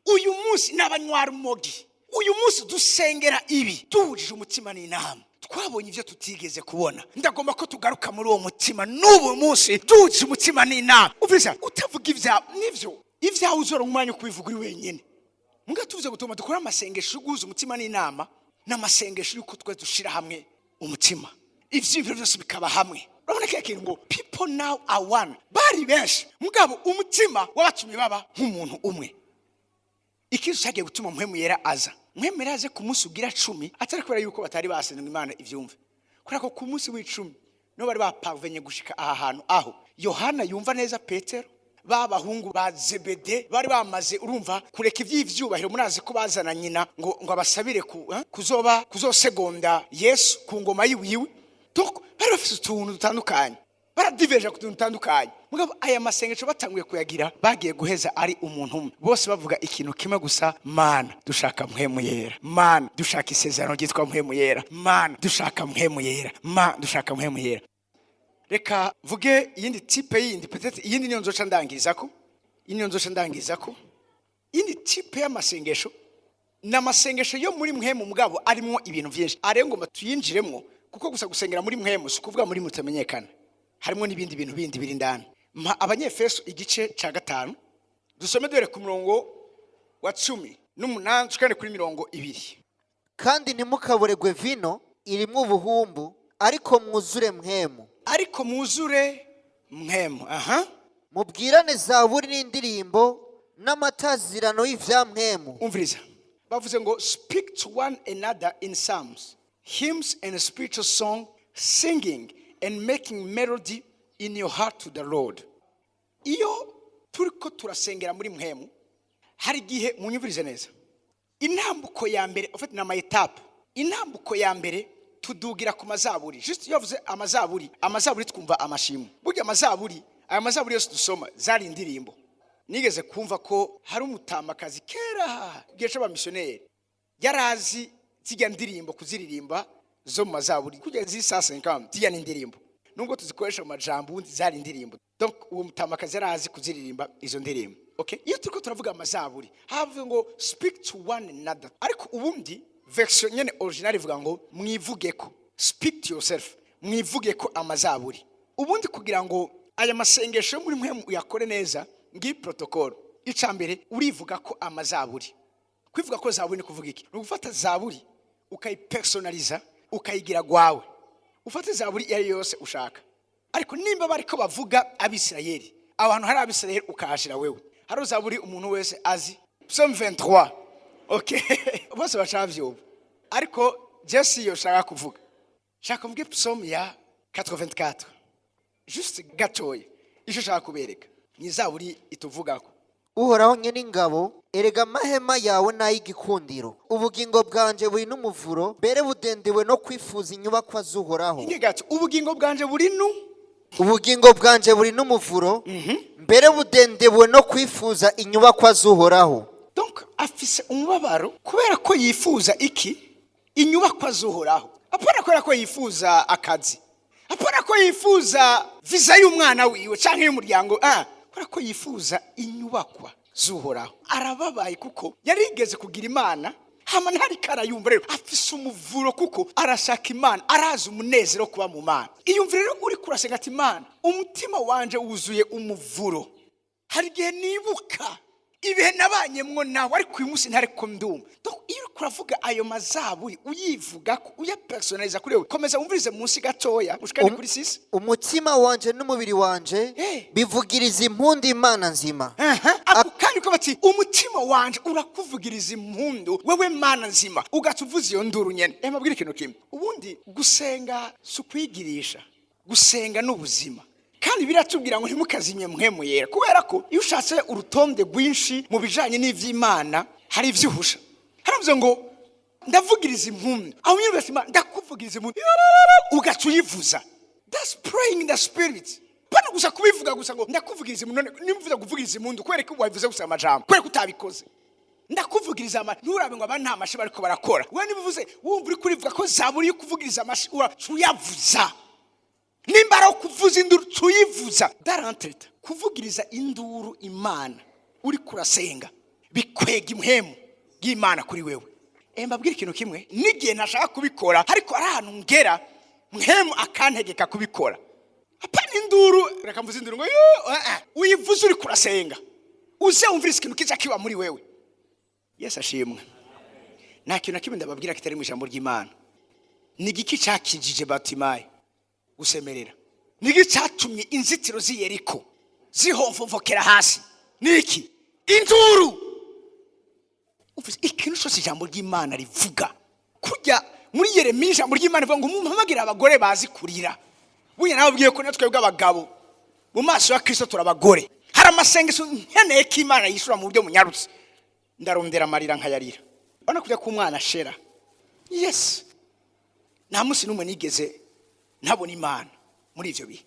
uyu munsi ni abanywarumogi, uyu munsi dusengera ibi. Duhujije umutima n'inama twabonye ibyo tutigeze kubona. Ndagomba ko tugaruka muri uwo mutima n'ubu munsi, duhuje umutima n'inama. Uvisa utavuga ibyawe, nivyo ibyawe uzora umwanya wo kubivuga uri wenyine. Muga tuvuze gutuma dukora amasengesho yo guhuza umutima n'inama, n'amasengesho y'uko twe dushira hamwe umutima, ivyiyumviro byose bikaba hamwe. Urabona kiriya kintu ngo people now are one. Bari benshi, mugabo umutima wabatumye baba nk'umuntu umwe. Ikintu cyagiye gutuma Mpwemu Yera aza, Mpwemu Yera aze ku munsi ugira 10, atari kubera yuko batari basenga Imana ivyumve, kubera ko ku munsi w'10 niho bari bapavenye gushika aha hantu aho Yohana yumva neza Petero, ba bahungu ba Zebede bari bamaze, urumva, kureka iby'ivyubahiro. Murazi ko bazana nyina ngo abasabire kuzoba kuzosegonda Yesu ku ngoma yiwiwe. Donc bari bafite utuntu dutandukanye, baradiveje ku tuntu dutandukanye. Mugabo aya masengesho batanguye kuyagira, bagiye guheza ari umuntu umwe, bose bavuga ikintu kimwe gusa: "Mana, dushaka Mpwemu Yera. Mana, dushaka isezerano ryitwa Mpwemu Yera. Mana, dushaka Mpwemu Yera. Mana, dushaka Mpwemu Yera." Reka mvuge iyindi type yindi, peut-être iyindi niyo nzoca ndangizako, iyi niyo nzoca ndangizako. Iyindi type y'amasengesho ni amasengesho yo muri mpwemu, mugabo arimwo ibintu byinshi. Ariyo ngomba tuyinjiremwo, kuko gusa gusengera muri mpwemu si ukuvuga muri mutamenyekana, harimo n'ibindi bintu bindi biri indani. Mpa Abanyefeso igice cya 5, dusome duhere ku murongo wa 18 tukane kuri 20. Kandi ntimukaburegwe vino irimwo ubuhumbu, ariko mwuzure Mpwemu. Ariko mwuzure Mpwemu, aha. Mubwirane zaburi n'indirimbo n'amatazirano y'ivya Mpwemu. Umviriza, bavuze ngo "Speak to one another in psalms, hymns and spiritual song, singing and making melody in your heart to the Lord." Iyo turiko turasengera muri mpwemu, hari igihe, munyumvirize neza, intambuko ya mbere ufite ni ama étapes. Intambuko ya mbere tudugira ku mazaburi. Juste iyo bavuze amazaburi, amazaburi twumva amashimwe. Burya amazaburi, aya mazaburi yose dusoma zari indirimbo. Nigeze kumva ko hari umutamakazi kera gihe c'abamisiyoneri yarazi zijya ndirimbo kuziririmba zo mu mazaburi, kugeza ziri sa 50. Zijya n'indirimbo, nubwo tuzikoresha mu majambo, ubundi zari indirimbo. Donc uwo mutamakazi yarazi kuziririmba izo ndirimbo. Okay, iyo turiko turavuga amazaburi, havuze ngo "speak to one another", ariko ubundi version nyene original ivuga ngo mwivugeko, speak to yourself, mwivuge ko amazaburi. Ubundi kugira ngo aya masengesho yo muri mwe uyakore neza, ngiyi protocole. Ica mbere, urivuga ko amazaburi. Kwivuga ko zaburi ni kuvuga iki? Ni ugufata zaburi ukayipersonaliza, ukayigira gwawe. Ufate zaburi iyo ari yo yose ushaka, ariko nimba bariko bavuga Abisirayeli, aho hantu hari Abisirayeli ukahashira wewe. Hari zaburi umuntu wese azi, Psalm 23. Okay, bose bacavyumva, ariko je si yo shaka kuvuga. Shaka mvuge Psalm ya 84 juste gatoya. Ico shaka kubereka ni zaburi ituvugako. Uhoraho nyene ingabo, erega amahema yawe n'ay'igikundiro! Ubugingo bwanje buri n'umuvuro, mbere budendewe no kwifuza inyubakwa z'Uhoraho. Inge gato, ubugingo bwanje buri nu Ubugingo bwanje buri n'umuvuro, mbere budendewe no kwifuza inyubakwa z'Uhoraho. Donc afise umubabaro kubera ko yifuza iki? Inyubakwa z'Uhoraho. Apana kubera ko yifuza akazi, apana ko yifuza visa y'umwana wiwe canke y'umuryango, kubera ko yifuza inyubakwa z'Uhoraho. Arababaye kuko yarigeze kugira Imana, hama ntariko arayumva. Rero afise umuvuro kuko arashaka Imana, arazi umunezero wo kuba mu Mana. Iyumvire rero uri kurasenga ati: "Imana, umutima wanje wuzuye umuvuro. Hari igihe nibuka ibihe nabanyemwo nawe, ariko uyu munsi ntariko ndumva." Donc iyo uriko uravuga ayo mazaburi, uyivuga ko uyapersonaliza kuri wewe. Komeza wumvirize munsi gatoya ushikane kuri 6. Umutima wanje n'umubiri wanje bivugiriza impundu Imana nzima. Aha, ako kandi ko bati umutima wanje urakuvugiriza impundu wewe Mana nzima, ugaca uvuza iyo nduru nyene. Mabwira ikintu kimwe: ubundi gusenga si ukwigirisha, gusenga ni ubuzima. Kandi biratubwira ngo ntimukazimye Mpwemu Yera, kubera ko iyo ushatse urutonde rwinshi mu bijanye n'ivy'Imana, hari ivyo uhusha. Haravuze ngo ndavugiriza impundu, aho nyine ugati: "Imana, ndakuvugiriza impundu", ugaca uyivuza. That's praying in the spirit. Pana gusa kubivuga gusa ngo ndakuvugiriza impundu. None nimvuze kuvugiriza impundu, kubera ko wabivuze gusa amajambo, kubera ko utabikoze, ndakuvugiriza amashi, nturabe ngo abandi nta mashi bariko barakora. We niba uvuze, wumva uri kurivuga ko zaburi yo kuvugiriza amashi, uyavuza. Nimba ari kuvuza induru, tuyivuza darantreta. Kuvugiriza induru Imana uri kurasenga bikwega impwemu y'Imana kuri wewe. Mbabwire ikintu kimwe: n'igihe ntashaka kubikora, ariko ari ahantu ngera Mpwemu akantegeka kubikora. Apana induru, reka mvuze induru ngo yo, uyivuze uri kurasenga, uze wumvirize ikintu kiza kiba muri wewe. Yesu ashimwe. Nta kintu na kimwe ndababwira kitari mu ijambo ry'Imana. Ni igiki cyakijije Batimayi gusemerera? Ni igiki cyatumye inzitiro z'i Yeriko zihomvomvokera hasi? Ni iki? Induru. Ufise ikintu cyose ijambo ry'Imana rivuga. Kujya muri Yeremiya, ijambo ry'Imana rivuga ngo mumpamagire abagore bazi kurira. Buya nababwiye ko natwe bw'abagabo mu maso ya Kristo turi abagore. Hari amasengesho nkeneye ko Imana yishura mu buryo munyarutse, ndarondera amarira nkayarira. Urabona kujya k'umwana ashera. Yes, nta munsi n'umwe nigeze ntabona Imana muri ivyo bihe.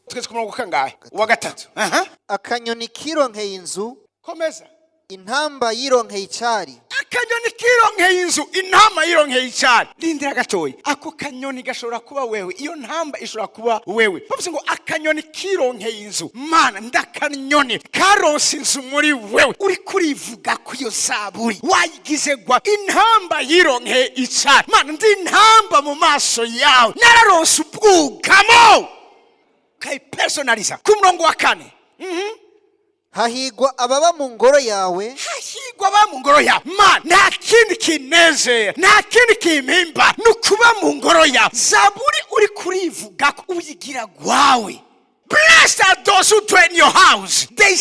Twese ku murongo kangahe? Uwa gatatu, aha. Akanyoni kironkeye inzu. Komeza. Intamba yironkeye icari. Akanyoni kironkeye inzu, intama yironkeye icari. Rindira gatoya. Ako kanyoni gashobora kuba wewe, iyo ntamba ishobora kuba wewe. Bavuze ngo akanyoni kironkeye inzu. Mana, ndakanyoni karonse inzu muri wewe. Uri kurivuga ku iyo zaburi wayigize gwa intamba yironkeye icari. Mana, ndi intamba mu maso yawe, nararonse ubwugamo. Ukayipersonaliza. Ku murongo wa kane. Hahigwa ababa mu ngoro yawe. Hahigwa aba mu ngoro yawe. Ma, nta kindi kinezera, nta kindi kimpimba, ni ukuba mu ngoro yawe. Zaburi uri kurivuga ko uyigira gwawe. Blessed are those who dwell in your house, they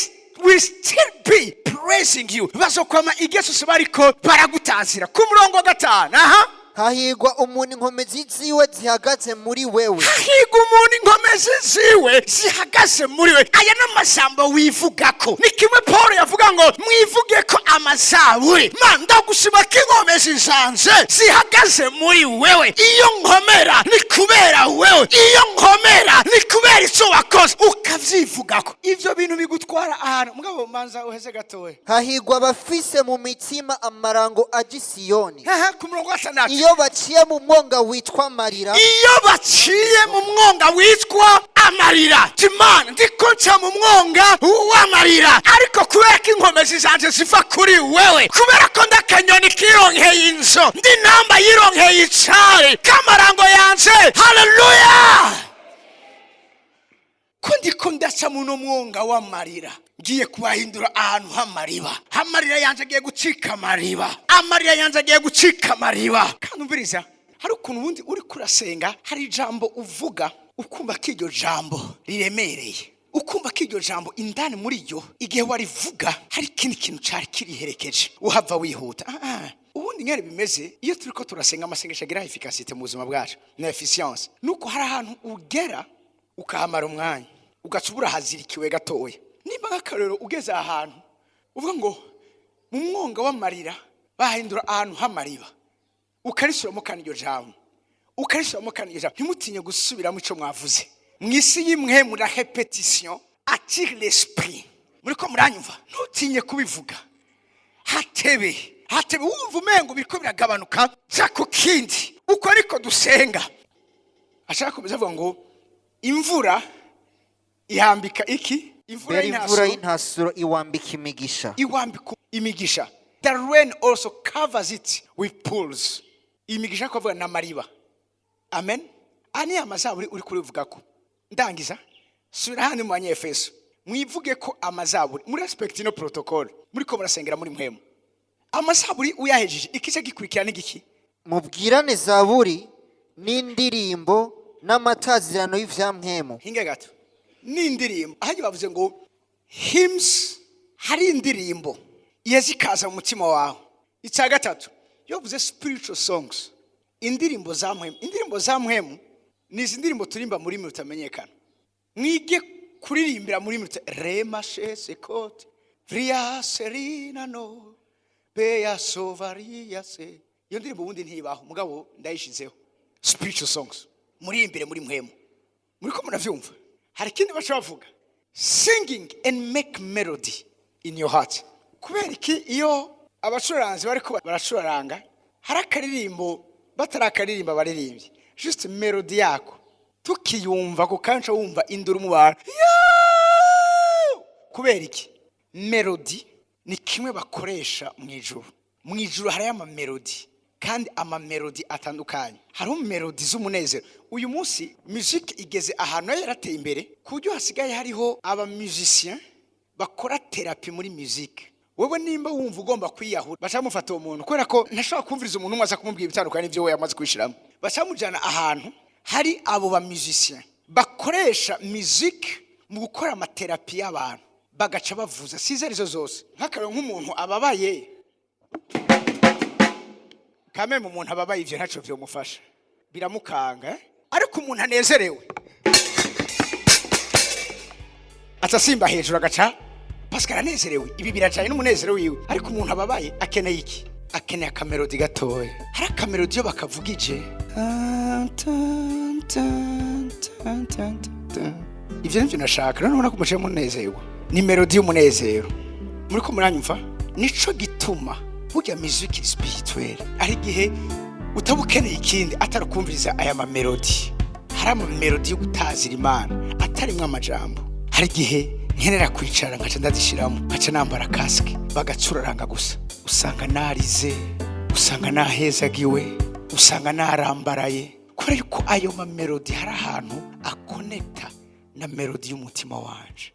will still be praising you. Bazokwama igihe cyose bariko baragutazira. Ku murongo wa gatanu, aha. Hahigwa umuntu inkomezi ziwe zihagaze muri wewe. Hahigwa umuntu inkomezi ziwe zihagaze muri we. Aya ni amajambo wivugako. Ni kimwe Paul yavuga ngo mwivuge ko amazaburi. Ma, ndagushima ko inkomezi zanje zihagaze muri wewe. Iyo nkomera ni kubera wewe, iyo nkomera ni kubera icyo wakoze. Ukavyivugako. Ivyo bintu bigutwara ahantu. Mugabo manza uheze gatoya. Hahigwa abafise mu mitima amarango aja i Siyoni. Aha, ku murongo wa gatandatu. Iyo baciye mu mwonga witwa amarira. Iyo baciye mu mwonga witwa amarira. Imana, ndiko nca mu mwonga w'amarira, ariko kubera ko inkomezi zanje ziva kuri wewe, kubera ko ndakanyoni kironkeye inzu, ndi namba yironkeye icari k'amarango yanje, haleluya, ko ndiko ndaca muno mwonga w'amarira, ngiye kubahindura ahantu h'amariba. Amarira yanje agiye gucika amariba, amarira yanje agiye gucika amariba. Kandi umviriza, hari ukuntu ubundi uri kurasenga, hari ijambo uvuga ukumva ko iryo jambo riremereye, ukumva ko iryo jambo indani muri ryo, igihe warivuga, hari ikindi kintu cari kiriherekeje, uhava wihuta. Ah, ah. Ubundi ngene bimeze iyo turiko turasenga, amasengesho agira efficacité mu buzima bwacu na efficience, nuko hari ahantu ugera ukahamara umwanya, ugaca ubura hazirikiwe gatoya. Nimba nk'akarorero ugeze ahantu uvuga ngo mu mwonga w'amarira bahindura ahantu h'amariba, ukarisubiramo kandi iryo jambo, ukarisubiramo kandi iryo jambo. Ntimutinye gusubiramo icyo mwavuze. Mu isi y'imwe muri répétition attire l'esprit. Muri ko muranyumva? Ntutinye kubivuga. Hatebe hatebe, wumva umengo biriko biragabanuka, ja ku kindi. Uko ariko dusenga. Ashaka komeza avuga ngo imvura ihambika iki? Imvura Mbere imvura y'intasuro. Y'intasuro iwambika imigisha. Iwambika imigisha. The rain also covers it with pools. Imigisha ko avuga n'amariba. Amen. Aha ni amazaburi uri kurivuga ko. Ndangiza, subira hano mu Banyefeso, mwivuge ko amazaburi muri respect no protocol. Muri ko murasengera muri mpwemu, amazaburi uyahejeje, ikice gikurikira n'igiki? Mubwirane zaburi n'indirimbo n'amatazirano y'ivyamwemu. Hinge gato. N'indirimbo, ahajya bavuze ngo hymns, hari indirimbo iyo zikaza mu mutima wawe. Icya gatatu, iyo bavuze spiritual songs, indirimbo za mpwemu. Indirimbo za mpwemu ni izi ndirimbo turimba muri rurimi rutamenyekana. Mwige kuririmbira muri rurimi rema shese kote vria serina no beya sovaria se. Iyo ndirimbo ubundi ntibaho, mugabo ndayishizeho. Spiritual songs, muririmbire muri mpwemu. Muri ko muravyumva? Hari ikindi baca bavuga, singing and make melody in your heart. Kubera iki iyo abacuranzi bariko baracuranga, hari akaririmbo batarakaririmba, abaririmbyi just melody yako tukiyumva ku kanca, wumva induru mubara? Yoo! Kubera iki? Melody ni kimwe bakoresha mu ijuru. Mu ijuru hariyo amamelody, kandi amamelody atandukanye. Hariho melody z'umunezero. Uyu munsi musique igeze ahantu nayo yarateye imbere, ku buryo hasigaye hariho abamusicien bakora thérapie muri musique. Wowe nimba wumva ugomba kwiyahura, baca bamufata uwo muntu, kubera ko ntashobora kumviriza umuntu umwe aza kumubwira ibitandukanye n'ibyo we yamaze kwishiramo. Baca bamujyana ahantu hari abo ba musicien bakoresha musique mu gukora amathérapie y'abantu, bagaca bavuza sizo arizo zose. Nk'akarero, nk'umuntu ababaye. Kameme umuntu ababaye ivyo ntaco vyomufasha, biramukanga, eh? Ariko umuntu anezerewe aca asimba hejuru agaca Pascal anezerewe. Ibi birajanye n'umunezero wiwe. Ariko umuntu ababaye akeneye iki? Akeneye akamélodie gatoya. Hari akamélodie iyo bakavugije. Tan, tan, tan, tan, tan, tan. Ivyo nivyo nashaka. None ubona ko muciye munezerwa, ni mélodie y'umunezero. Muriko muranyumva? Nico gituma burya musique spirituelle ari igihe utaba ukeneye ikindi atari ukumviriza aya mamélodie. Hari amamélodie yo gutazira Imana atarimwo amajambo. Hari igihe nkenera kwicara nkaca ndazishiramo, nkaca nambara casque, bagacuraranga gusa. Usanga narize, usanga nahezagiwe, usanga narambaraye, kubera yuko ayo mamélodie hari ahantu akonekta na mélodie y'umutima wanje.